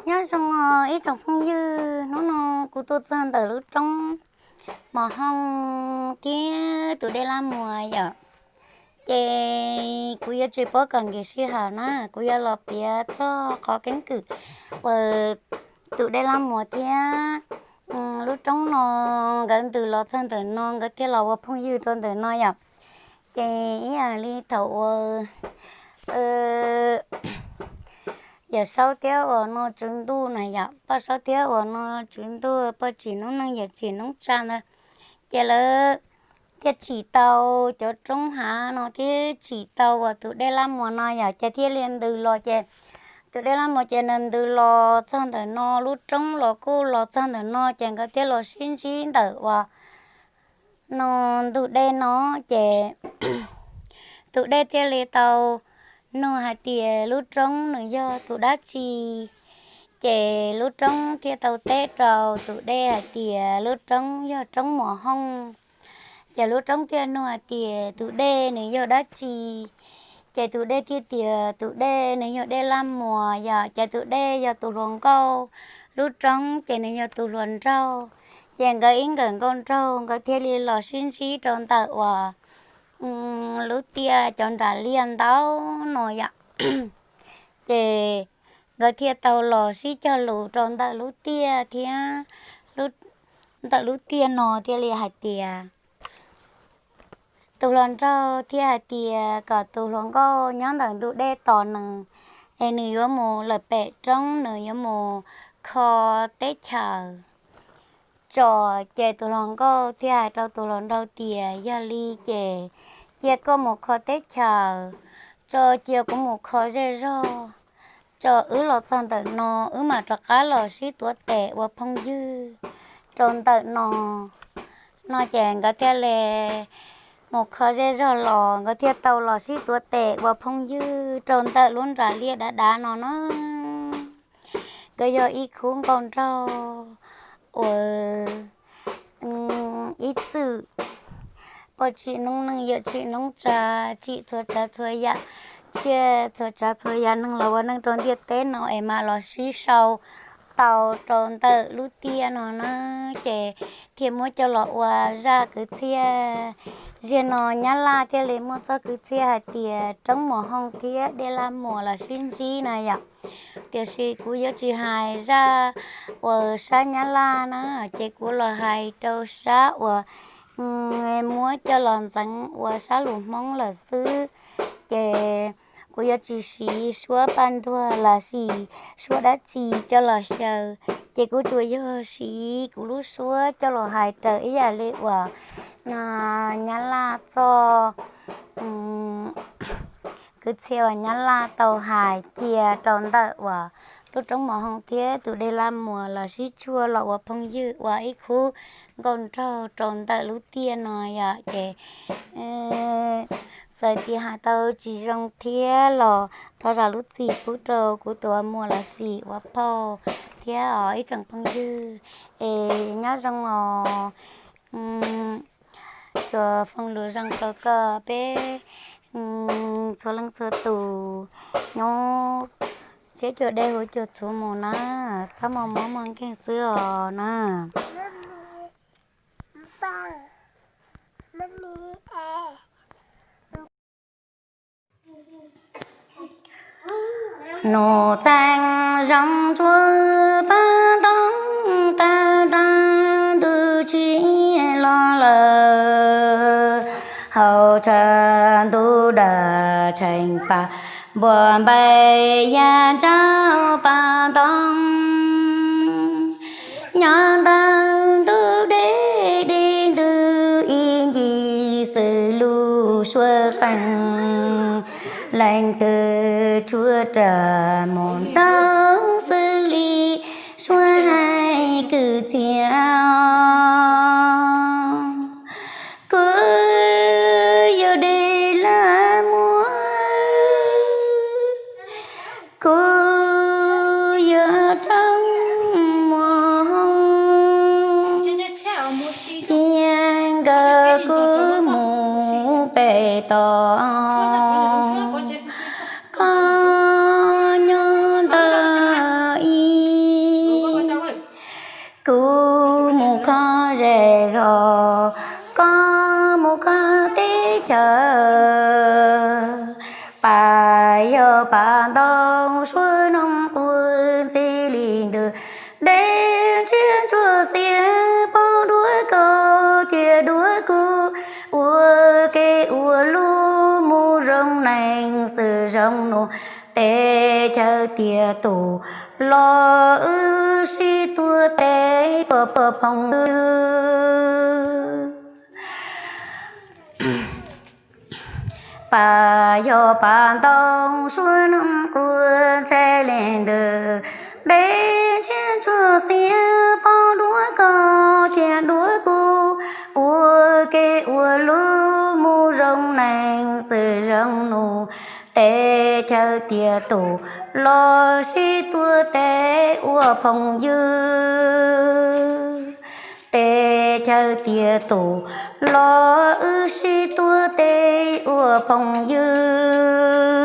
Nyob zoo os ib tsoom phooj ywg, hnub no kuv tuaj txog ntawm lub roob Mos Hooj thiab tus dej Laj Muas yom. Ces kuv yuav tsis pub kom nkim sij hawm na, kuv yuav los piav txog qhov keeb kwm uas tus dej Laj Muas thiab lub roob no nkawd ntws los txog ntawm no, nkawd thiaj los ua phooj ywg rau ntawm no yom. Ces ib yam li thaum uas Yawm Saub thiab uas no Tswv Ntuj na yom, Poj Saub thiab uas no Tswv Ntuj, Poj Tsim Noob Neej, Yawm Tsim Noob Tsa ntawd, ces lawv thiaj tsim tau cov roob hav no thiab tsim tau uas tus dej Laj Muas no yom, ces thiaj li ntws los ces tus dej Laj Muas ces nws ntws los txog ntawm no, lub roob los kuj los txog ntawm no, ces nkawd thiaj los sib ntsib ntawm uas no ntug dej no, ces tus dej thiaj li tau nug hais tias lub roob nws yog tus dab tsi. Ces lub roob thiaj tau teb rau tus dej hais tias lub roob yog roob Mos Hooj. Ces lub roob thiaj nug hais tias tus dej nws yog dab tsi. Ces tus dej thiaj tias tus dej nws yog dej Laj Muas yom, ces tus dej yog tus hluas nkauj, lub roob ces nws yog tus hluas nraug. Ces nkawd ib nkawm nkauj nraug nkawd thiaj li los sib ntsib rau ntawm uas lub tiaj cov nram liaj ntau no yom. Ces nkawd thiaj tau los sib cog lus rau ntawm lub tiaj thiab, ntawm lub tiaj no thiaj li hais tias, tus hluas nraug thiaj hais tias kom tus hluas nkauj nyob ntawm ntug dej tos nws, es nws yuav mus lawm pem roob, nws yuav mus kho teb chaws tso. Ces tus hluas nkauj thiaj hais rau tus hluas nraug tias, yog li ces cia koj mus kho teb chaws tso, cia kuv mus kho zej zog tso, wb los txog ntawm no wb mam rov qab los sib tuav tes ua phooj ywg rau ntawm no. No ces nkawd thiaj li mus kho zej zog los, nkawd thiaj tau los sib tuav tes ua phooj ywg rau ntawm lub nram liaj dav dav no na. Nkawd yog ib khub nkauj nraug uas ib txwm Poj Tsim Noob Neej, Yawm Tsim Noob Tsa, tsim txhua tsav txhua yam, tshiab txhua tsav txhua yam neeg los ua neej rau ntiaj teb no es mam los sib sau tau rau ntawm lub tiaj no na. Ces thiaj muab coj los ua zaj kwv txhiaj. Ziag no Nyab Laj thiaj li muaj txoj kwv txhiaj hais tias roob Mos Hooj thiab dej Laj Muas los sib ntsib na yom. Tiam sis kuv yuav tsis hais zaj uas sab Nyab Laj na, ces kuv los hais rau sab uas muab coj los ntxeev ua sab lus Hmoob lawm xwb. Ces kuv yuav tsis siv suab paj nruag los sis suab dab tsi coj los xyaw, ces kuv tsuas yog siv kuv lub suab coj los hais raws ib yam li uas no Nyab Laj txoj kwv txhiaj uas Nyab Laj tau hais cia rau ntawm uas lub roob Mos Hooj thiab tus dej Laj Muas los sib tsuag los ua phooj ywg ua ib khub nkauj nraug rau ntawm lub tiaj no yom. Ces txawm tias hais tau tsis zoo thiab los thov zam lub txim pub rau kuv tus ua muam los sis ua phauj thiab os ib tsoom phooj ywg. Es nyob zoo os, tsuas foom lus zoo rau koj peb txhua leej txhua tus nyob siab cuag dej huv cuag txhuv mus na, txhob muaj mob muaj nkeeg xwb os na. Nus txeeg zoo tsuag pab ntoo tawg rau ntuj tsis los lawm, hauv tshav ntuj dam tsheej pam npua npais ya ntsauj pab ntoo. Nyob ntawm ntug dej dib ntws ib ncig xws lub suab qeej, leej twg tshuab ras mus nrog xws li suab hais kwv txhiaj. Kuv yog dej Laj Muas, kuv yog roob Mos Hooj, cia nkawd kuv mus pem toj, koj nyob ntawm chaw tias tus los wb sib tuav tes ua phooj ywg. Pas yog pas ntoo suab neeg quas ntxhe li ntawd, dej ntshiab ntsuag xiav pom duab koj thiab duab kuv, ua ke ua lub mus zoo neeg xwm zoo nus, tes chaw tias tus los sib tuav tes ua phooj ywg. Tes chaw tias tus los wb sib tuav tes ua phooj ywg.